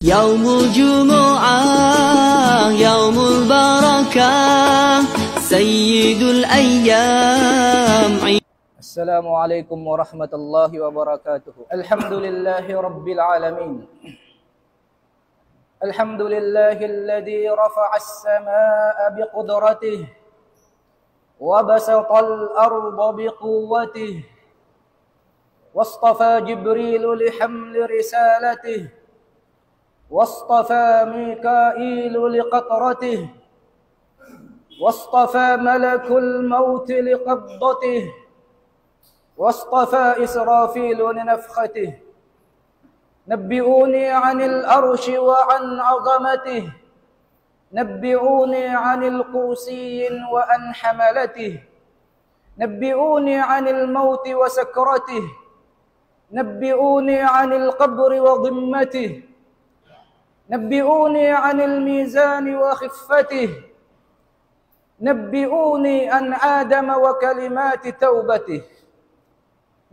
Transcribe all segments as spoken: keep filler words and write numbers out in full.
يوم الجمعة يوم البركة سيد الأيام. السلام عليكم ورحمة الله وبركاته. الحمد لله رب العالمين. الحمد لله الذي رفع السماء بقدرته وبسط الأرض بقوته واصطفى جبريل لحمل رسالته واصطفى ميكائيل لقطرته واصطفى ملك الموت لقبضته واصطفى إسرافيل لنفخته. نبئوني عن العرش وعن عظمته. نبئوني عن الكرسي وعن حملته. نبئوني عن الموت وسكرته. نبئوني عن القبر وظمته. نبئوني عن الميزان وخفته. نبئوني عن آدم وكلمات توبته.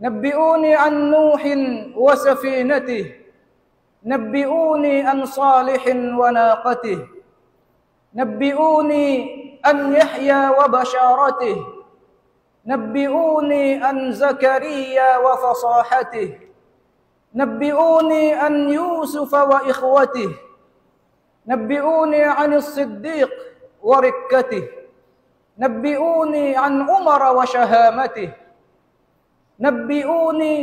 نبئوني عن نوح وسفينته. نبئوني عن صالح وناقته. نبئوني عن يحيى وبشارته. نبئوني عن زكريا وفصاحته. نبئوني عن يوسف وإخوته. نبئوني عن الصديق وركته. نبئوني عن عمر وشهامته. نبئوني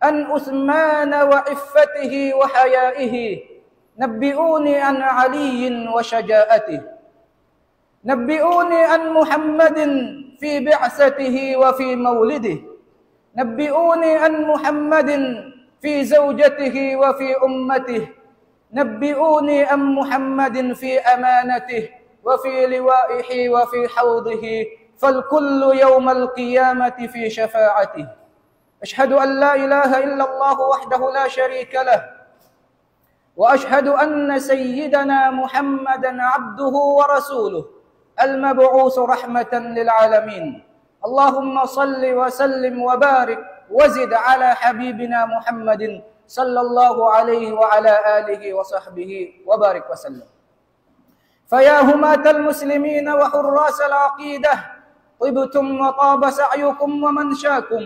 عن عثمان وعفته وحيائه. نبئوني عن علي وشجاعته. نبئوني عن محمد في بعثته وفي مولده. نبئوني عن محمد في زوجته وفي أمته. نبئوني عن محمد في أمانته وفي لوائه وفي حوضه، فالكل يوم القيامة في شفاعته. أشهد أن لا إله إلا الله وحده لا شريك له، وأشهد أن سيدنا محمدا عبده ورسوله المبعوث رحمة للعالمين. اللهم صل وسلم وبارك وزد على حبيبنا محمد صلى الله عليه وعلى آله وصحبه وبارك وسلم. فيا هماة المسلمين وحراس العقيدة، طبتم وطاب سعيكم وممشاكم،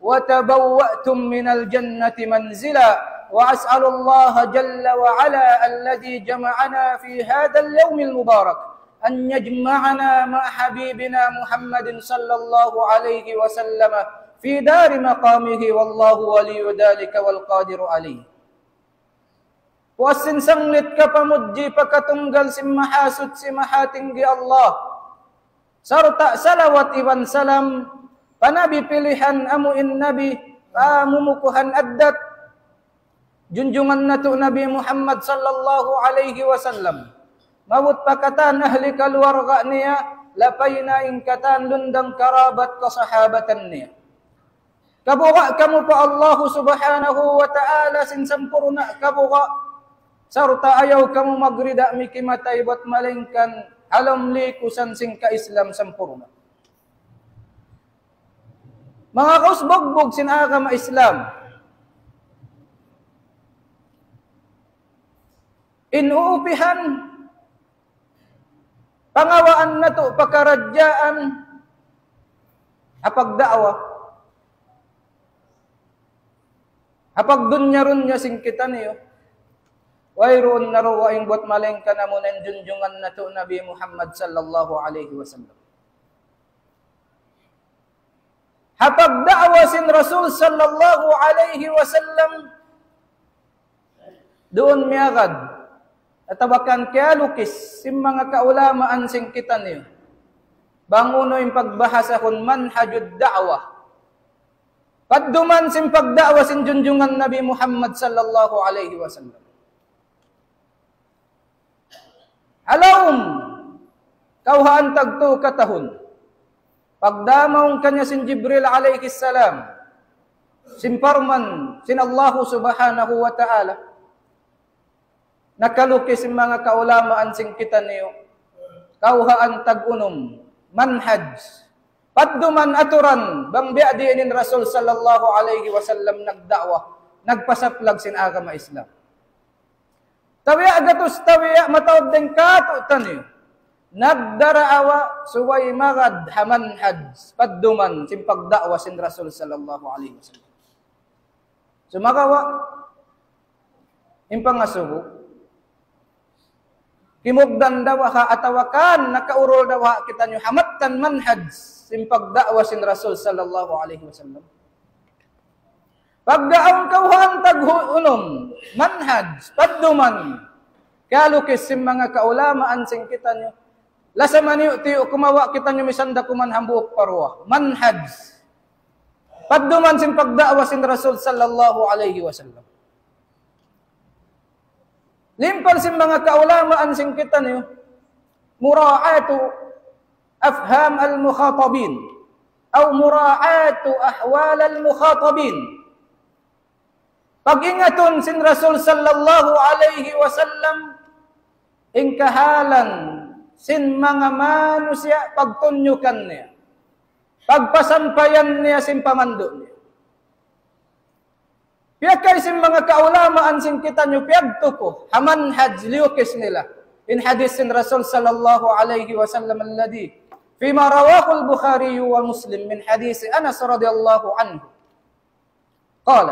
وتبوأتم من الجنة منزلا، وأسأل الله جل وعلا الذي جمعنا في هذا اليوم المبارك أن يجمعنا مع حبيبنا محمد صلى الله عليه وسلم في دار مقامه، والله ولي ذلك والقادر عليه. Puas sin sanglit kapamudji pa katunggal sin Mahasuchi Mahatinggi Allah. Sarta' salawat iban salam pa Nabi pilihan amu in Nabi pamumukuhan addat, junjungan natu' Nabi Muhammad sallallahu alayhi wasallam. Maabut pa katan ahli kaluarga niya, lapay na in katan lundang karabat kasahabatan niya. Kabuga' kamu pa Allahu Subhanahu wa Ta'ala sin sampurna' kabuga'. Sarta' ayaw kamu magrida mikimatay bat malaingkan ha lawm likusan sin ka-Islam sampurna'. Manga kausbugbug sin agama Islam. In uupihan pangawaan natu' pakaradjaan ha pagda'wa. Ha pagdunya-runya sin kitaniyu. Wayruun na dugaing buwat malaingkan amu na in junjungan natu' Nabi Muhammad sallallahu alayhi wasallam. Ha pagda'wa sin Rasul sallallahu alayhi wasallam, duun miyagad, atawa kan kiyalukis, sin manga kaulamaan sin kitaniyu. Bang unu in pagbahasahun manhajud da'wah. Padduman sin pagda'wa sin junjungan Nabi Muhammad sallallahu alayhi wasallam. Ha lawm kawhaan tagtu katahun, pagdamaun kaniya sin Jibril alayhi salam, sin parman sin Allahu Subhanahu wa Ta'ala, nakalukis sin manga kaulamaan sin kitaniyu, kawhaan tag-unum, manhaj, padduman aturan, bang biya' diin in Rasul sallallahu alayhi wasallam nagda'wa, nagpasaplag sin agama Islam. Tabiya' gatus tabiya' mataud dayn kātu'niyu. Nagdaraawa subay magad ha manhaj padduman sin pagda'wa sin Rasul sallallahu alayhi wasallam. Sumagawa', in pangasubu, kimugdan daw ha atawa kan nakaurul daw ha kitaniyu ha mattan manhaj sin pagda'wa sin Rasul sallallahu alayhi wasallam. Pagga awn kawhaan tag'unum, manhaj, padduman, kalukis sin manga kaulamaan sin kitaniyu. Lasa maniyu'-tiyu' kumawa' kitaniyu misan da kuman hambuuk pa duwa. Manhaj. Padduman sin pagda'wa sin Rasul sallallahu alayhi wasallam. Limpal sin manga kaulamaan sin kitaniyu, mura'atu afham al-mukhatabin, aw mura'atu ahwal al-mukhatabin. Pag-ingatun sin Rasul sallallahu alayhi wasallam, in kahalan sin manga manusiya' pagtunyukan niya, pagpasampayan niya sin pamandu' niya. Piyakay sin manga kaulamaan sin kitaniyu piyagtuku, ha manhaj liyukis nila. In hadith sin Rasul sallallahu alayhi wasallam alladhi فيما رواه البخاري ومسلم من حديث أنس رضي الله عنه قال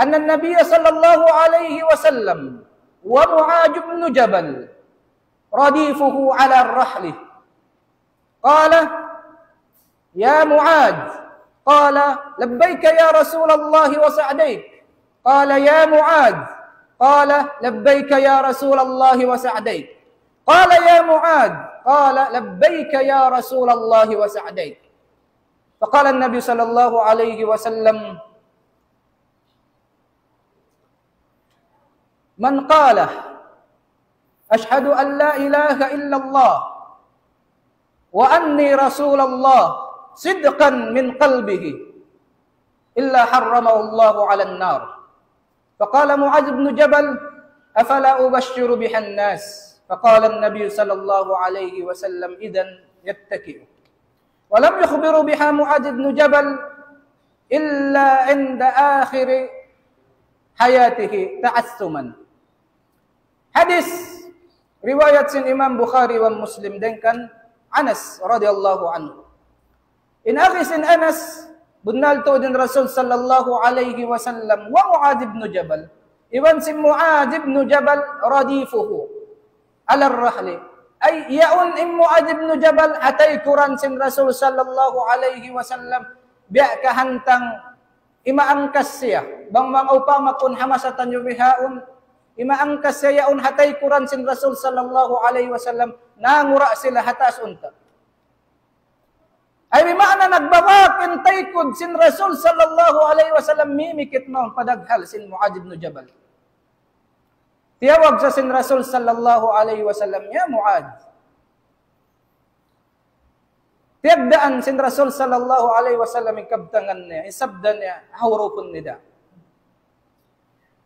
أن النبي صلى الله عليه وسلم ومعاذ بن جبل رديفه على الرحل قال يا معاذ قال لبيك يا رسول الله وسعديك قال يا معاذ قال لبيك يا رسول الله وسعديك قال يا معاذ قال لبيك يا رسول الله وسعديك فقال النبي صلى الله عليه وسلم من قال أشهد أن لا إله إلا الله وأني رسول الله صدقا من قلبه إلا حرمه الله على النار فقال معاذ بن جبل أفلا أبشر بها الناس فقال النبي صلى الله عليه وسلم إذن يتكئ ولم يخبر بها معاذ بن جبل إلا عند آخر حياته تعثما Hadith riwayat sin Imam Bukhari wa Muslim dayn kan Anas radiyallahu anhu. In agi sin Anas, bunnal tuud in Rasul sallallahu alayhi wasallam wa Muadh ibn Jabal. Iban sin Muadh ibn Jabal radifuhu alar rahli. Ay, yaun in Muadh ibn Jabal ha taykuran sin Rasul sallallahu alayhi wasallam. Biya' kahantang imaangkas siya. Bang manga upama kun ha masa taniyu bihaun, imaangkas siya yaun ha taykuran sin Rasul sallallahu alayhi wasallam, nangura' sila ha taas unta'. Ay, bima'na nagbabak in taykud sin Rasul sallallahu alayhi wasallam, mimikit mawn pa daghal sin Muadh ibn Jabal. Tiyawag sa sin Rasul sallallahu alayhi wasallam, "Ya Muadh." Tiyagdaan sin Rasul sallallahu alayhi wasallam in kabtangan niya, in sabda niya, ha hurufun nida.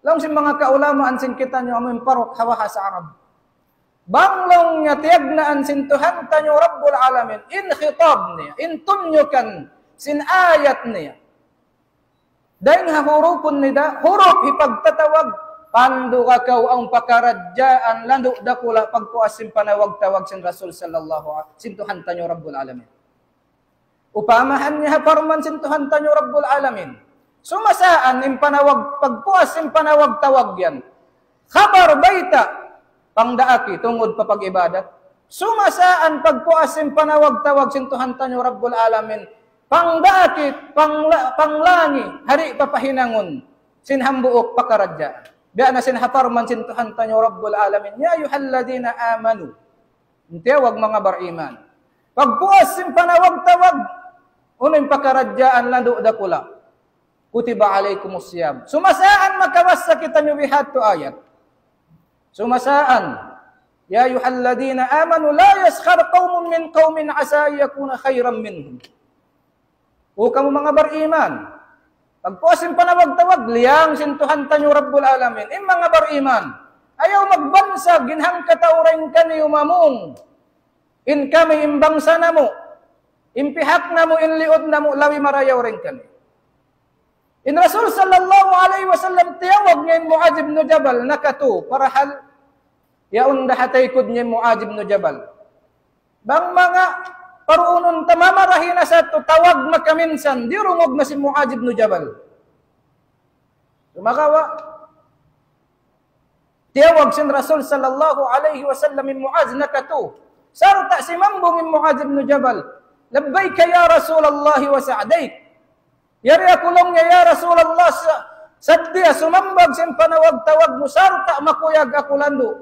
Laung sin manga kaulamaan sin kitaniyu amu in paruk ha bahasa Arab. Bang laung niya tiyagnaan sin Tuhan taniyu Rabbul Alamin, in khitab niya, in tunyukan sin ayat niya. Dayn ha hurufun nida, hurup hipagtatawag, panduga kaw awn pakaradjaan, landu' dakula' pagpuas sin panawag-tawag sin Rasul sallallahu a-, sin Tuhan taniyu Rabbul Alamin. Upamahan niya ha parman sin Tuhan taniyu Rabbul Alamin. Sumasaan in panawag, pagpuas sin panawag-tawag yan. Khabar bayta', pangdaaki, tungud pa pag-ibadat. Sumasaan pagpuas sin panawag-tawag sin Tuhan taniyu Rabbul Alamin. Pangdaaki, pangla-, panglangi, hari pa pahinangun. Sin hambuuk pakaradjaan. Biya' na sin ha parman sin Tuhan taniyu Rabbul Alamin. يا أيها الذين آمنوا. In tiyawag manga bariman. Pagpuas sin panawag-tawag, unu in pakaradjaan landu' dakula'. كتب عليكم الصيام. Sumasaan makabasa kitaniyu bihadtu ayat. Sumasaan. يا أيها الذين آمنوا لا يسخر قوم من قوم عسى أن يكونوا خيرا منهم. O kamu manga bariman, pagpuas sin panawag-tawag, liyang sin Tuhan taniyu Rabbul Alamin. In manga bariman, ayaw magbansag in hangkatau dayn kaniyu mamung. In kami, in bangsa namu', in pihak namu', in liud namu', labi marayaw dayn kaniyu. In Rasul sallallahu alayhi wasallam tiyawag niya in Muadh ibn Jabal nakatu, parahal yaun da ha taykud niya in Muadh ibn Jabal. Bang manga paruunun ta mamarahi na sa tu tawag makaminsan, diyurungug na sin Muadh ibn Jabal. Sumagawa', tiyawag sin Rasul sallallahu alayhi wasallam in Muadh nakatu. Sarta' simambung in Muadh ibn Jabal, "Labbayka ya Rasulallah wa sa'dayk." Yari aku laung niya, "Ya Rasulallah, sa-, sadja sumambag sin panawag-tawag mu, sarta' makuyag aku landu'.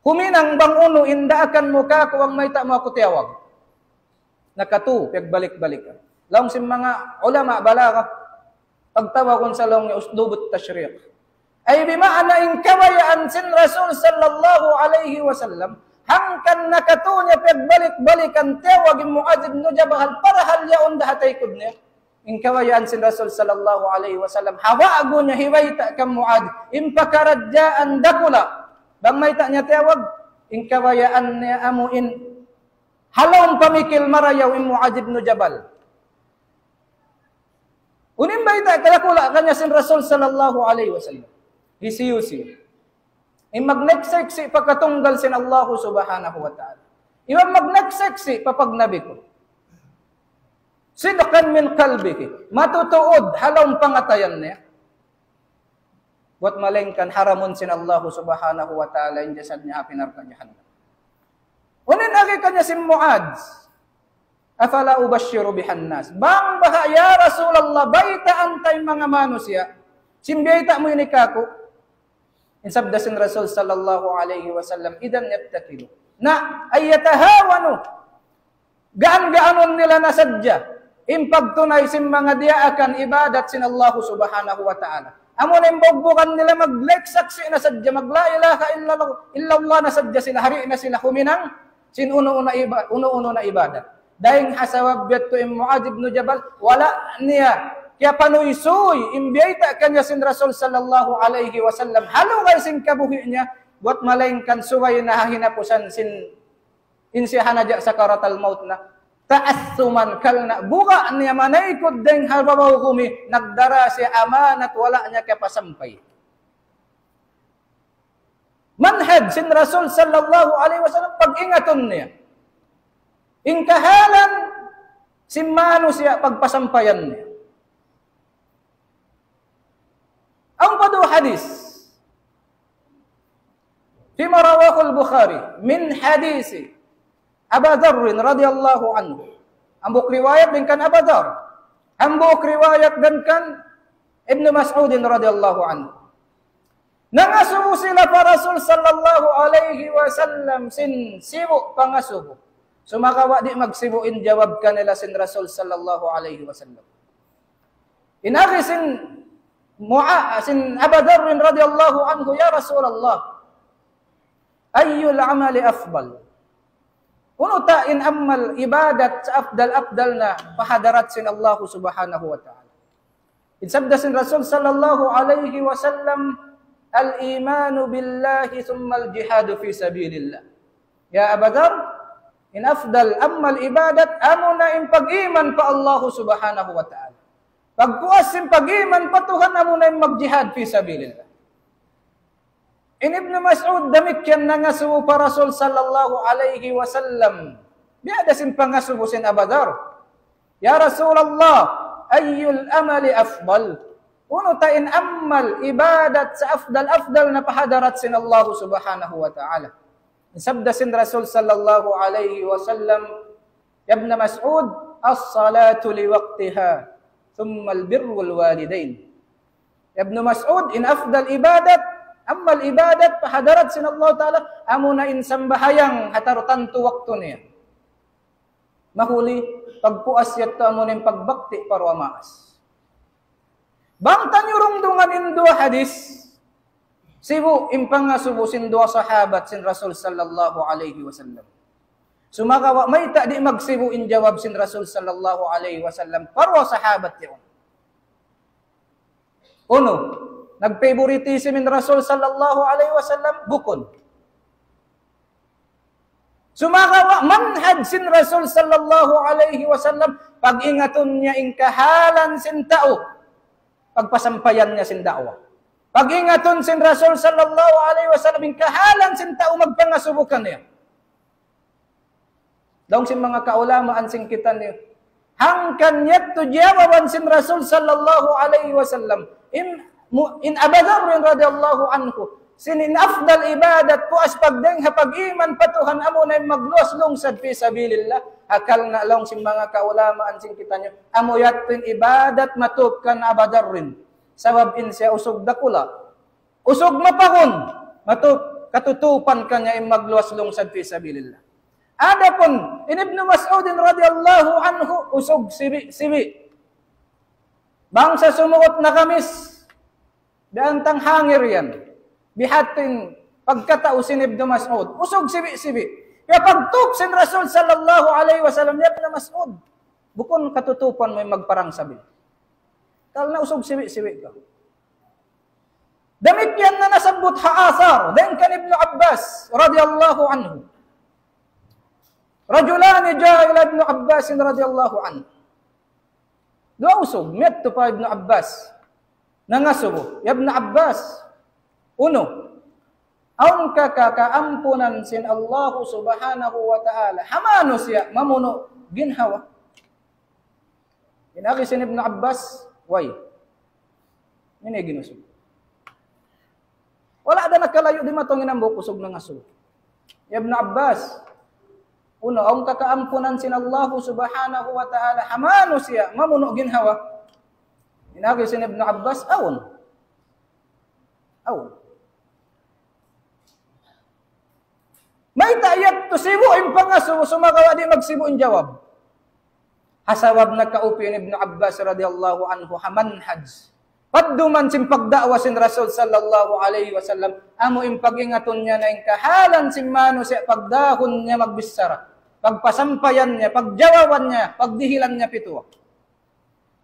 Huminang bang unu in daakan mu kāku' bang mayta' mu aku tiyawag." Nakatu, piyagbalik-balikan. Laung sin manga ulama balagha, pagtawagun sa laung niya uslubut tashriq. Ay bima'na in kabayaan sin Rasul sallallahu alayhi wasallam, hangkan nakatu niya piyagbalik-balikan tiyawag in Muadh ibn Jabal, parahal yaun da ha taykud niya. In kabayaan sin Rasul sallallahu alayhi wasallam, ha wagu niya hibayta' kan Muadh, in pakaradjaan dakula'. Bang mayta' niya tiyawag, in kabayaan niya amu in ha lawm pamikil marayaw in Muadh ibn Jabal. Unu in bayta' dakula' kaniya sin Rasul sallallahu alayhi wasallam? Hisiyu-siyu in magnagsaksi' pa katunggal sin Allahu subhanahu wa ta'ala, iban magnagsaksi' pa pagnabi ku, sidqan min qalbihi, matutuud ha lawm pangatayan niya, buwat malaingkan haramun sin Allahu subhanahu wa ta'ala in jasad niya ha api narka' jahannam. Unu in agi kaniya sin Muadh, "Afala ubashshiru bihan nas?" Bang baha' ya Rasulallah, baytaan ta in manga manusiya', sin biyayta' mu ini kāku'. In sabda sin Rasul sallallahu alayhi wasallam, "Idhan yattakilu." Na, ay yatahawanu. Gaan-gaanun nila na sadja in pagtunay sin manga diyaakan ibadat sin Allahu subhanahu wa ta'ala. Amu na in bugbugan nila, magnagsaksi' na sadja, mag la ilaha illallah, illallah na sadja sila, hari na sila huminang sin unu-unu na iba-, unu-unu na ibadat. Dayng ha sabab yadtu in Muadh ibn Jabal, wala' niya kiyapanuysuy in biyayta' kaniya sin Rasul sallallahu alayhi wasallam ha lugay sin kabuhi' niya, buwat malaingkan subay na ha hinapusan sin in siya ha naja' sakaratal maut na, ta'assuman, karna' buga' niya manaykud dayng ha babaw gumi, nagdara siya amanat wala' niya kapasampay. Manhaj sin Rasul sallallahu alayhi wasallam, pag-ingatun niya in kahalan sin manusiya', pagpasampayan niya. Awn pa duwa hadith. فيما رواه البخاري من حديث أبي ذر رضي الله عنه. Hambuuk riwayat dayn kan Abu Dharr. Hambuuk riwayat dayn kan Ibnu Mas'ud radiyallahu anhu. Nangasubu sila pa Rasul sallallahu alayhi wasallam sin sibu' pangasubu. Sumagawa' di' magsibu' in jawab kanila sin Rasul sallallahu alayhi wasallam. In agi sin Mua-, sin Abu Dharr radiyallahu anhu, "Ya Rasulullah, ayyul amali afdal?" Unu ta in amal ibadat sa afdal-afdal na pa hadarat sin Allah subhanahu wa ta'ala? In sabda sin Rasul sallallahu alayhi wasallam, "Al-imanu billahi thumma al-jihadu fi sabilillah." Ya Abu Dharr, in afdal amal ibadat, amuna in pag-iman pa Allah subhanahu wa ta'ala. Pagpuas sin pag-iman pa Tuhan, amuna in magjihad fi sabilillah. In Ibnu Mas'ud damikkiyan nangasubu pa Rasul sallallahu alayhi wasallam. Biya' da sin pangasubu sin Abu Dharr. "Ya Rasulullah, ayyul amali afdal?" Unu ta in amal ibadat sa afdal-afdal na pa hadarat sin Allah subhanahu wa ta'ala? Sabda sin Rasul sallallahu alayhi wasallam, "Ya Ibn Mas'ud, as-salatu liwaqtiha, thumma al-birru wal walidain." Ya Ibn Mas'ud, in afdal ibadat, amal ibadat pa hadarat sin Allah ta'ala, amuna in sambahayang ha tartantu waktu niya. Mahuli, pagpuas yadtu amuna in pagbakti pa duwa maas. Bang ta niyurungdungan in duwa hadis, sibu' in pangasubu sin duwa sahabat sin Rasul sallallahu alayhi wasallam. Sumagawa' mayta' di' magsibu' in jawab sin Rasul sallallahu alayhi wasallam pa duwa sahabat yaun? Unu, nag-favoritism in Rasul sallallahu alayhi wasallam? Bukun. Sumagawa' manhaj sin Rasul sallallahu alayhi wasallam, pag-ingatun niya in kahalan sin tau. pagpasampayan niya sin da'wa. Pag-ingatun sin Rasul sallallahu alayhi wasallam in kahalan sin tau magpangasubu kaniya. Laung sin manga kaulamaan sin kitaniyu, hangkan yadtu jawaban sin Rasul sallallahu alayhi wasallam, in, mu-, in Aba Dharr radiyallahu anhu, sin in afdal ibadat puas pagdayn ha pag-iman pa Tuhan amuna in magluwas lungsad fi sabilillah. Hangkan laung sin manga kaulamaan sin kitaniyu, amu yadtu in ibadat matup kan Aba Dharrin. Sabab in siya usug dakula'. Usug mapagun, matup, katutupan kaniya in magluwas lungsad fi sabilillah. Adapun in Ibnu Mas'udin radiyallahu anhu, usug sibi'-sibi'. Bang sa sumugut na kamis, biya' hantang hangir yan. Biya' hāti in pagkatau sin Ibnu Mas'ud, usug sibi'-sibi'. Kaya pagtup sin Rasul sallallahu alayhi wasallam, "Ya Ibnu Mas'ud, bukun katutupan mu in magparang sabil. Karna' usug sibi'-sibi' kaw." Damikkiyan na nasabbut ha athar dayn kan Ibnu Abbas radiyallahu anhu. رجلان جاء إلى ابن عباس رضي الله عنه. Duwa usug miyadtu pa Ibnu Abbas. Nangasubu, "Ya Ibnu Abbas, unu, awn ka kaampunan sin Allahu Subhanahu wa Ta'ala ha manusiya' mamunu' ginhawa?" In agi sin Ibnu Abbas, "Way." Ini ginusug. Wala' da nakalayu' dimatung in hambuuk usug nangasubu, "Ya Ibnu Abbas, unu, awn ka kaampunan sin Allahu Subhanahu wa Ta'ala ha manusiya' mamunu' ginhawa?" In agi sin Ibnu Abbas, "Awn. Awn." Mayta' yadtu sibu' in pangasubu sumagawa' di' magsibu' in jawab? Ha sabab nakaupi' in Ibnu Abbas radiyallahu anhu ha manhaj, padduman sin pagda'wa sin Rasul sallallahu alayhi wasallam, amu in pag-ingatun niya na in kahalan sin manusiya' pagdahun niya magbichara, pagpasampayan niya, pagjawaban niya, pagdihilan niya pituwa.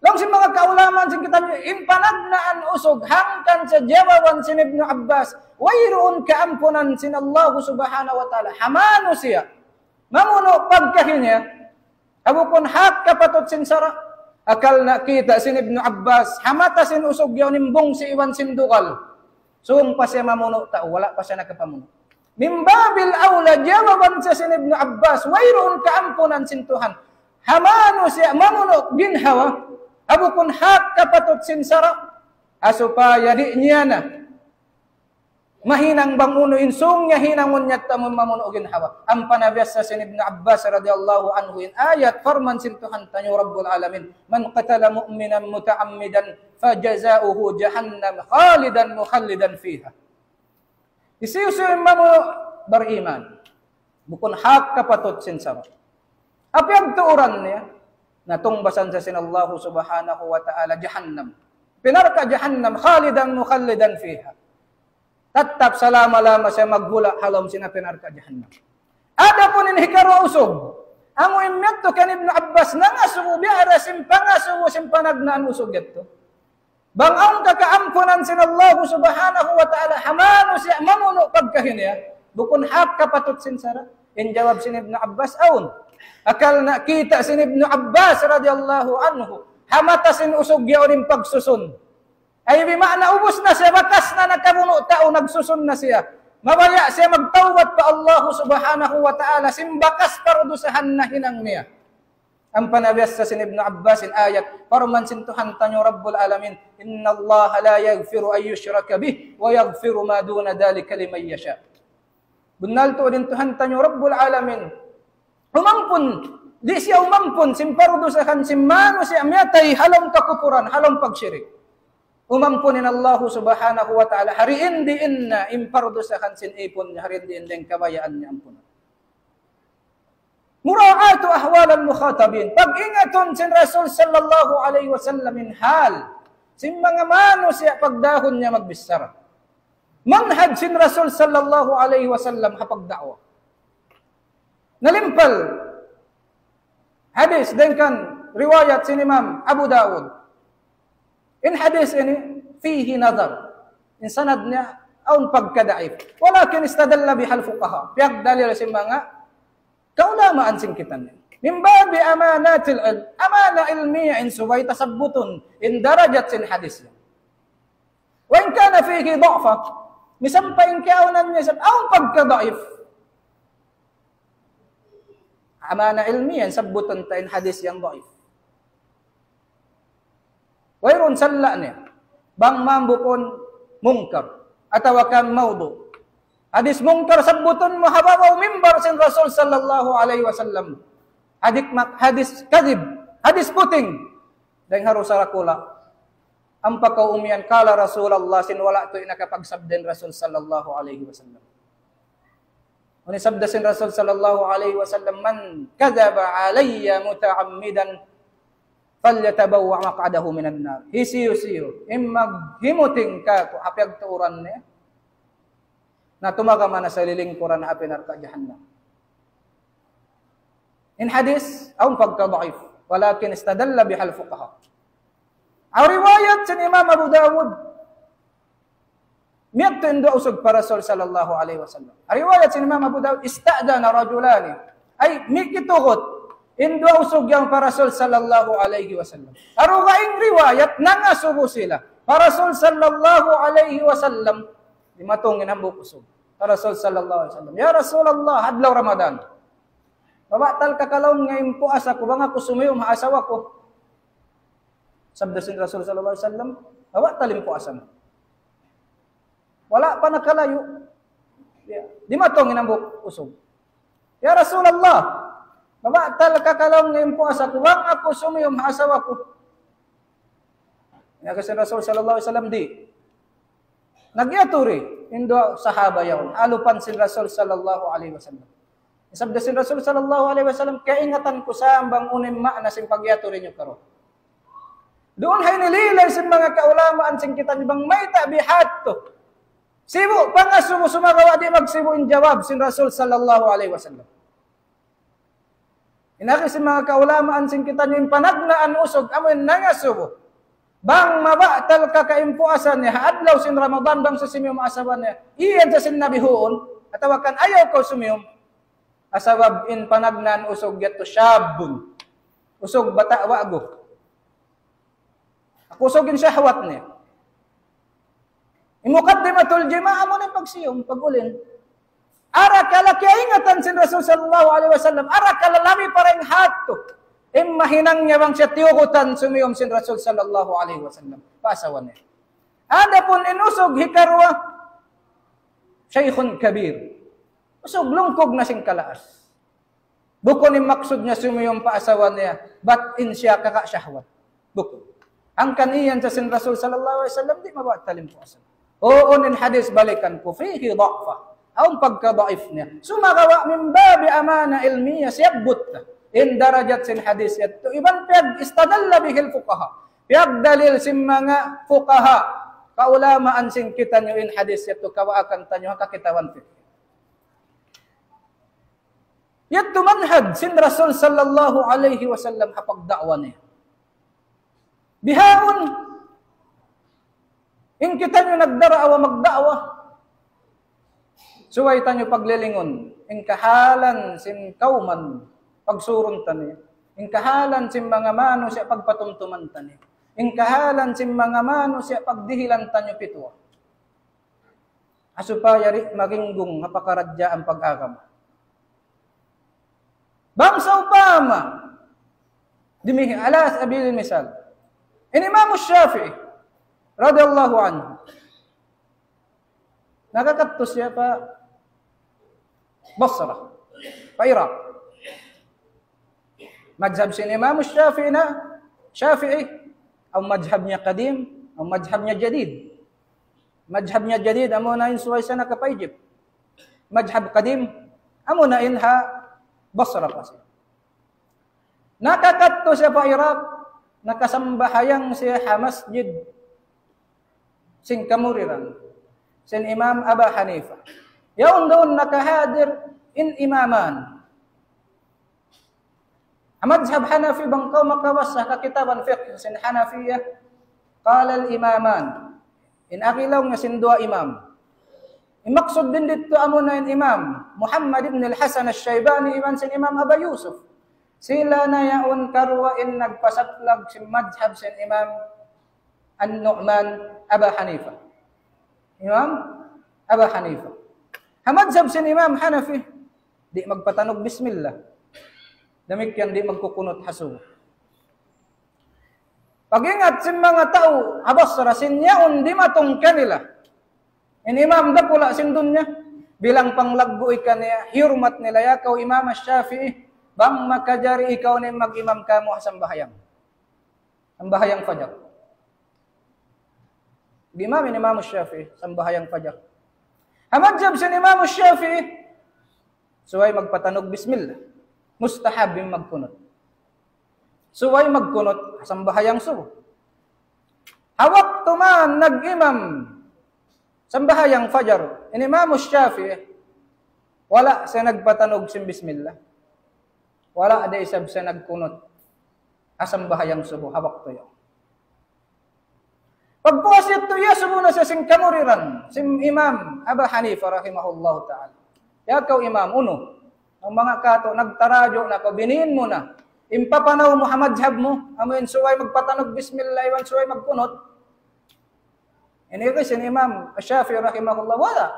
Laung sin manga kaulamaan sin kitaniyu, in panagnaan usug hangkan sa jawaban sin Ibnu Abbas, wayruun kaampunan sin Allahu Subhanahu wa Ta'ala ha manusiya' mamunu' pagkahi niya, ha bukun hak kapatut sin sara'. Hangkan nakita' sin Ibnu Abbas ha mata sin usug yaun in bungsi' iban sin dugal. Sung pa siya mamunu' tau, wala' pa siya nakapamunu'. Min babil awla, jawaban siya sin Ibnu Abbas, wayruun kaampunan sin Tuhan ha manusiya' mamunu' ginhawa, ha bukun hak kapatut sin sara', ha supaya di' niya na mahinang bang unu in sung niya hinangun niya ta mamunu' ginhawa. Ampa na biyassa sin Ibnu Abbas radiyallahu anhu in ayat parman sin Tuhan taniyu Rabbul Alamin, من قتل مؤمنا متعمدا فجزاؤه جهنم خالدا مخلدا فيها. Hisiyu-siyu in mamunu' bariman, bukun hak kapatut sin sara', api pagtuuran niya, na tungbasan siya sin Allahu Subhanahu wa Ta'ala jahannam. Pinarka' jahannam, خالدا مخلدا فيها. Tattap salama-lama siya maghula' ha lawm sin api narka' jahannam. Adapun in hikaruwa usug, amu in miyadtu kan Ibnu Abbas, nangasubu biya' da sin pangasubu sin panagnaan usug yadtu. Bang awn ka kaampunan sin Allahu Subhanahu wa Ta'ala ha manusiya' mamunu' pagkahi niya, bukun hak kapatut sin sara'? In jawab sin Ibnu Abbas, awn. Hangkan nakita' sin Ibnu Abbas radiyallahu anhu ha mata sin usug yaun in pagsusun. Ay, bima'na ubus na siya, bakas na nakabunu' tau, nagsusun na siya. Mabaya' siya magtawbat pa Allahu Subhanahu wa Ta'ala, sin bakas pardusahan nahinang niya. Ampa na biyassa sin Ibnu Abbas in ayat, parman sin Tuhan taniyu Rabbul Alamin, إن الله لا يغفر أن يشرك به ويغفر ما دون ذلك لمن يشاء. Bunnal tuud in Tuhan taniyu Rabbul Alamin, umampun, di' siya umampun sin pardusahan sin manusiya' miyatay ha lawm kakupuran, ha lawm pagshirik. Umampun in Allahu Subhanahu wa Ta'ala, ha diin-diin na in pardusahan sin ipun niya, ha diin-diin na in kabayaan niya ampunan. مراعاة أحوال المخاطبين. Pag-ingatun sin Rasul sallallahu alayhi wasallam in hal sin manga manusiya' pagdahun niya magbichara. Manhaj sin Rasul sallallahu alayhi wasallam ha pagda'wa. Nalimpal hadith dayn kan riwayat sin Imam Abu Dawud. In hadith ini فيه نظر. In sanad niya awn pagkadaif. ولكن استدل بها الفقهاء. Piyagdalil sin manga kaulamaan sin kitaniyu. من باب أمانات العلم. Amana ilmiya in subay tasabbutun in darajat sin hadith. كان فيه ضعفة. Misan pa in kiyaunan niya isab awn pagka daif. Amana ilmiyan, sabbutun ta in hadith yan daif. Wayruun salla' niya. Bang man bukun munkar. Atawa kan mawdu'. Hadith munkar sabbutun mu ha babaw mimbar sin Rasul sallallahu alayhi wasallam. Hadith ma-, hadith kadhib. Hadith puting. Dayn ha dusa dakula'. Ampa kaw umiyan, قال رسول الله, sin wala' tuud nakapagsabda in Rasul sallallahu alayhi wasallam. Unu in sabda sin Rasul sallallahu alayhi wasallam, من كذب علي متعمدا فليتبوأ مقعده من النار. Hisiyu-siyu in maghimuting kāku' ha piyagtuuran niya, na tumagama na sa lilingkuran ha api narka' jahannam. In hadith, awn pagka daif, ولكن استدل بها الفقهاء. Awn riwayat sin Imam Abu Dawud, miyadtu in duwa usug pa Rasul sallallahu alayhi wasallam. Riwayat sin Imam Abu Dawud, استأذن رجلان. Ay, mikitugut in duwa usug yan pa Rasul sallallahu alayhi wasallam. Aru ka in riwayat, nangasubu sila pa Rasul sallallahu alayhi wasallam. Dimatung in hambuuk usug pa Rasul sallallahu alayhi wasallam. يا رسول الله, adlaw Ramadan. Mabatal ka kalaung nga in puasa ku, bang aku sumiyum ha asawa ku. Sabda sin Rasul sallallahu alayhi wasallam, mabatal in puasa mu. Wala' pa nakalayu'. Ya. Dimatung in hambuuk usug. يا رسول الله, mabatal ka kalaung nga in puasa ku, bang aku sumiyum ha asawa ku. Laung sin Rasul sallallahu alayhi wasallam, di'. Nagyaturi in duwa sahaba yaun, alupan sin Rasul sallallahu alayhi wasallam. Sabda sin Rasul sallallahu alayhi wasallam, kaingatan ku sa bang unu in maana sin pagyaturi niyu karuwa. Duun ha ini lilay sin manga kaulamaan sin kitaniyu bang mayta' biya' hādtu. Sibu' pangasubu sumagawa' di' magsibu' in jawab sin Rasul sallallahu alayhi wasallam. In agi sin manga kaulamaan sin kitaniyu in panagnaan usug, amu in nangasubu. Bang mabatal ka kaimpuasan niya, ha adlaw sin Ramadan bang sa sumiyum asawa niya. Iyan sa sin Nabi huun, atawa kan ayaw kaw sumiyum. Sabab in panagnaan usug yadtu شاب. Usug bata' wa'gu. Kusug in shahwat niya. In muqaddimatul jima' amu in pagsiyum, pag-ulin. Arakala' kiyaingatan sin Rasul sallallahu alayhi wasallam, arakala' labi pa dayn ha yadtu. In mahinang niya bang siya tiyugutan sumiyum sin Rasul sallallahu alayhi wasallam. Pa asawa niya. Adapun in usug hikaruwa, شيخ كبير. Usug lungkug na sin kalaas. Bukun in maksud niya sumiyum pa asawa niya, bat in siya kaka-shahwat. Bukun. Hangkan iyan sa sin Rasul sallallahu alayhi wasallam, di' mabatal in puasa. Huun in hadith balikan ku, فيه ضعفة. Awn pagka daif niya. Sumagawa' من باب أمانة علمية, siyabbut na in darajat sin hadith yadtu. Iban piyag-, استدل به الفقهاء. Piyagdalil sin manga fuqaha. Kaulamaan sin kitaniyu in hadith yadtu, kawaakan taniyu ha kakitabun fiqh. Yadtu manhaj sin Rasul sallallahu alayhi wasallam ha pagda'wa niya. Bihaun, in kitaniyu nagdarawa magda'wa, subay taniyu paglilingun in kahalan sin kawman pagsurun taniyu, in kahalan sin manga manusiya' pagpatumtuman taniyu, in kahalan sin manga manusiya' pagdihilan taniyu pituwa. Ha supaya di' maginggung ha pakaradjaan pag-agama. Bang sawpama, dimihi, ala sabil misal, in Imam Shafi'i, radiyallahu anhu, nakakadtu siya pa Basra, pa Iraq. Madhhab sin Imam Shafi'i na, Shafi'i, awn madhhab niya qadim, awn madhhab niya jadid. Madhhab niya jadid, amuna in subay siya nakapa-Egypt. Madhhab qadim, amuna in ha Basra pa siya. Nakakadtu siya pa Iraq, nakasambahayang siya ha masjid sin kamuriran sin Imam Aba Hanifa. Yaun duun nakahadir in imaman. Ha madhhab Hanafi, bang kaw makabasa ha kitabun fiqh sin Hanafiya, قال الإمامان. In agi laung niya sin duwa imam. In maksud dayn didtu amuna in Imam Muhammad ibn al-Hasan al-Shaybani iban sin Imam Aba Yusuf. Sila na yaun karuwa in nagpasaplag sin madhhab sin Imam An-Nu'man Aba Hanifa. Imam Abu Hanifa. Ha madhab sin Imam Hanafi, di' magpatanog bismillah. Damikkiyan di' magkukunut ha subu. Pag-ingat sin manga tau ha Basra, sin yaun dimatung kanila in imam dakula' sin dunya, bilang panglaggu' kaniya, hiyurmat nila, "Ya kaw Imam Shafi'i, bang makajari ikaw na in mag-imam kāmu' ha sambahayang, sambahayang fajar." Imam in Imam Shafi'i, sambahayang fajar. Ha madhab sin Imam Shafi'i, subay magpatanog bismillah. Mustahab in magkunut. Subay magkunut ha sambahayang subu. Ha waktu man nag-imam sambahayang fajar in Imam Shafi'i, wala' siya nagpatanog sin bismillah. Wala' da isab siya nagkunut ha sambahayang subu ha waktu yaun. Pagpuas yadtu, iyasubu na siya sin kamuriran sin Imam Abu Hanifa rahimahullahu ta'ala. "Ya kaw Imam, unu, in manga katu' nagtarajuk na kaw, biniin mu na in papanaw mu ha madhab mu, amu in subay magpatanog bismillah iban subay magkunut." Ini kay sin Imam Shafi'i rahimahullah, "Wala'.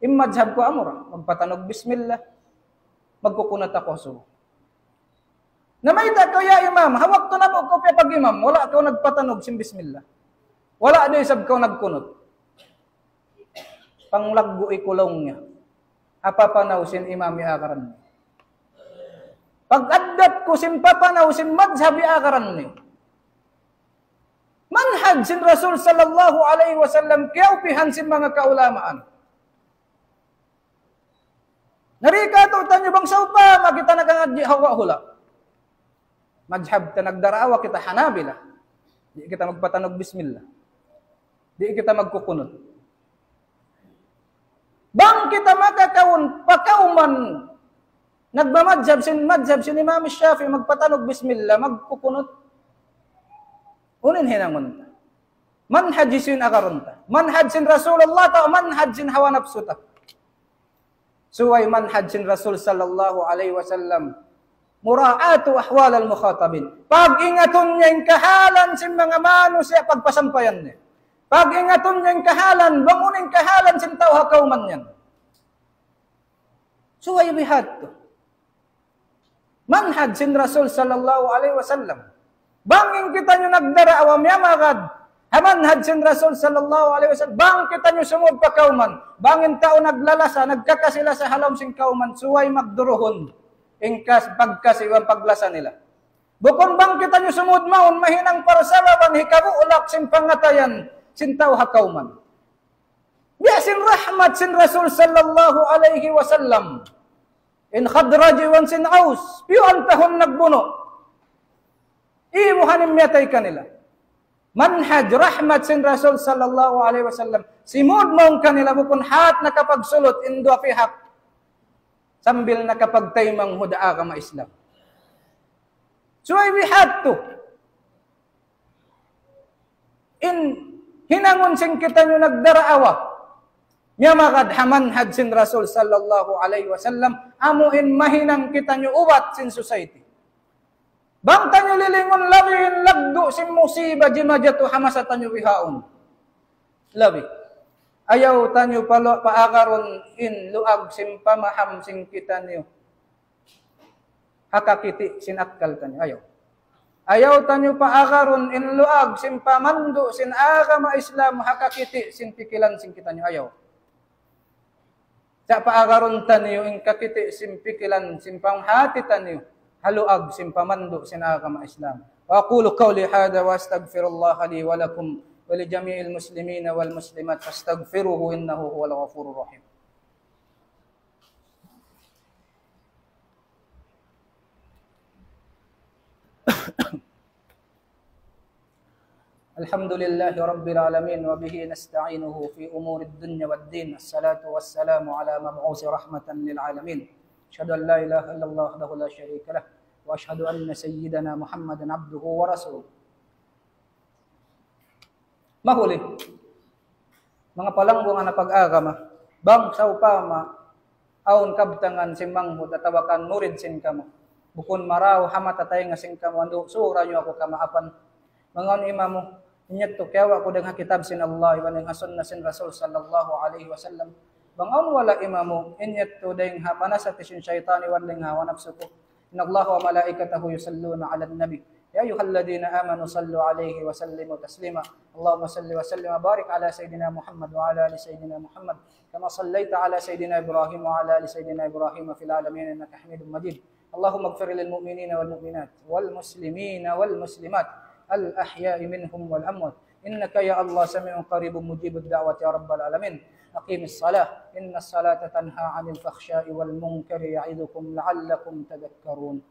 In madhab ku amura, magpatanog bismillah, magkukunut aku ha subu." "Na mayta' kaw ya Imam, ha waktu namu' kaw piyapag-imam, wala' kaw nagpatanog sin bismillah. Wala' da isab kaw nagkunut." "Panglaggu' ku," laung niya, "ha papanaw sin imam iyaagaran niyu. Pag-addat ku sin papanaw sin madhab iyaagaran niyu. Manhaj sin Rasul sallallahu alayhi wasallam, kiyaupihan sin manga kaulamaan. Na di' katu' taniyu bang sawpama kita nakangadji' ha hula'-hula'. Madhab ta nagdarawa kita Hanabila. Di' kita magpatanog bismillah. Di' kita magkukunut. Bang kita makakaun pa kawman nagmamadhab sin madhab sin Imam Shafi'i, magpatanog bismillah, magkukunut. Unu in hinangun ta? Manhaj sin agarun ta? Manhaj sin Rasulullah atawa manhaj sin hawa napsu ta? Subay manhaj sin Rasul sallallahu alayhi wasallam. مراعاة أحوال المخاطبين. Pag-ingatun niya in kahalan sin manga manusiya' pagpasampayan niya. Pag-ingatun niya in kahalan, bang unu in kahalan sin tau ha kawman niya. Subay biha' tu manhaj sin Rasul sallallahu alayhi wasallam. Bang in kitaniyu nagdarawa miyamagad ha manhaj sin Rasul sallallahu alayhi wasallam, bang kitaniyu sumud pa kawman, bang in tau naglalasa, nagkakasi-lasa ha lawm sin kawman, subay magduruhun in kas-, pagkasi iban paglasa nila. Bukun bang kitaniyu sumud mawn, mahinang parsababan hikabuulak sin pangatayan sin tau ha kawman. Biya' sin rahmat sin Rasul sallallahu alayhi wasallam. In Khadraj iban sin Aws, piyuan tahun nagbunu'. Ibuhan in miyatay kanila. Manhaj rahmat sin Rasul sallallahu alayhi wasallam. Simud mawn kanila bukun hat nakapagsulut in duwa pihak. Sambil nakapagtaymanghud ha agama Islam. Subay biha' tu in hinangun sin kitaniyu nagdarawa miyamagad ha manhaj sin Rasul sallallahu alayhi wasallam, amu in mahinang kitaniyu ubat sin society. Bang taniyu lilingun labi in laggu' sin musiba jimajatu ha masa taniyu bihaun. Labi. Ayaw taniyu palu-, paagarun in luag sin pamaham sin kitaniyu ha kakiti' sin akkal taniyu. Ayaw. Ayaw taniyu paagarun in luag sin pamandu' sin agama Islam ha kakiti' sin pikilan sin kitaniyu. Ayaw. Sa' paagarun taniyu in kakiti' sin pikilan sin panghati taniyu ha luag sin pamandu' sin agama Islam. وأقول قولي هذا وأستغفر الله لي ولكم ولجميع المسلمين والمسلمات فاستغفروه إنه هو الغفور الرحيم. الحمد لله رب العالمين وبه نستعينه في أمور الدنيا والدين. الصلاة والسلام على مبعوث رحمة للعالمين. أشهد أن لا إله إلا الله وحده لا شريك له وأشهد أن سيدنا محمدا عبده ورسوله. Mahuli, manga palanggungan ha pag-agama, bang sawpama awn kabtangan sin manghud atawa kan murid sin kamu, bukun marayaw ha mata taynga sin kamu, andu' sura niyu aku kamaapan. Mangaun imamu, In yadtu kiyawa' ku dayn ha kitab sin Allah, iban dayn ha sunna sin Rasul sallallahu alayhi wasallam. Bang awn wala' imamu, in yadtu dayn ha panasat sin saytan, iban dayn ha hawa napsu ku. إن الله وملائكته يصلون على النبي. يا أيها الذين آمنوا صلوا عليه وسلموا تسليما. اللهم صل وسلم وبارك على سيدنا محمد وعلى آل سيدنا محمد. كما صليت على سيدنا إبراهيم وعلى آل سيدنا إبراهيم في العالمين إنك حميد مجيد. اللهم اغفر للمؤمنين والمؤمنات والمسلمين والمسلمات الأحياء منهم والأموات إنك يا الله سميع قريب مجيب الدعوة يا رب العالمين. أقيم الصلاة إن الصلاة تنهى عن الفحشاء والمنكر يعظكم لعلكم تذكرون.